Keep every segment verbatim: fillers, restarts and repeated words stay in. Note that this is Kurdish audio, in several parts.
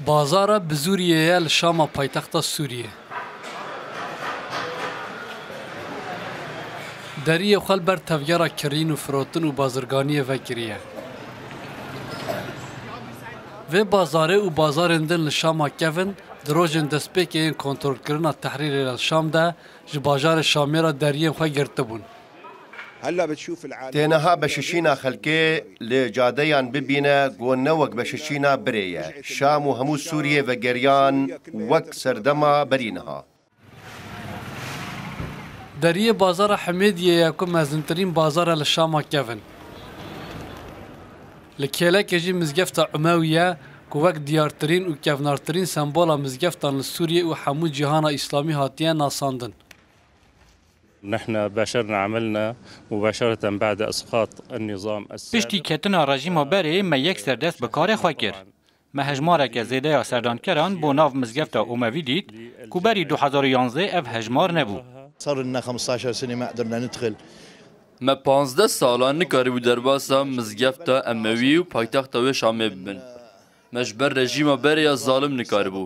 Bazara Bizûriyê ye li Şama paytexta Sûriyê. Deriyê xwe li ber tevgera kirîn û firotin û bazirganiyê vekiriye. Vê bazarê û bazarên din li Şama kevin di rojên destpêkê yên kontrolkirina Tehrîrê li Şam de ji bajarê Şamê re deriyên xwe girtibûn. Têneha beşişîna xelkê li cadeyan bibîne ku ne wek beşişîna birê ye. Şam û hemû Sûriyê vegeriyan wek serdema berî niha. Deriyê bazara Himêdiyê ye ku mezintirîn bazar e li Şama kevin. Li kêlekê jî mizgefta Umewî ye ku wek diyartirîn û kevnartirîn sembola mizgeftan li Sûriyê û hemû cîhana Îslamî hatiye nasandin. نحن باشرنا عملنا مباشرة بعد إسقاط النظام السابق. Piştî ketina rejîma berê me yek serdest bi karê xwe kir. Me hejmareke zêde ya serdankeran bo nav mizgefta Umewî dît ku berî du hezar û yanzdeh ev hejmar nebû. صار لنا خمستاشر سنة ما قدرنا ندخل. Me panzdeh sala nikaribû derbasa mizgefta Emewî û paytexta wê Şamê bibin. Me ji ber rejîma berê ya zalim nikaribû.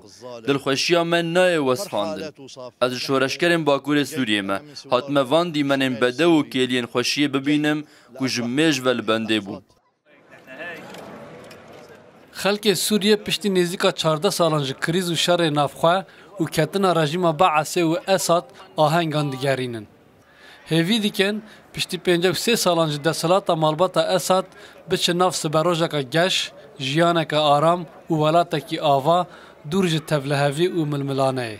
Dilxweşiya me nayê westandin. Ez ji şoreşgerên Bakurê Sûriyê me. Hatime van dîmenên bedew û kêliyên xweşiyê bibînim ku ji mêj ve li bendê bûn. Xelkê Sûriyê piştî nêzîka çardeh salan ji krîz û şerê navxwe û ketina rejîma Beesê û Esad ahengan digerînin. Hêvî dikin, piştî pêncî û sê salan ji desthilata malbata Esad biçe nav siberojeke geş, jiyaneke aram û welatekî ava dûr ji tevlihevî û milmilaneyê.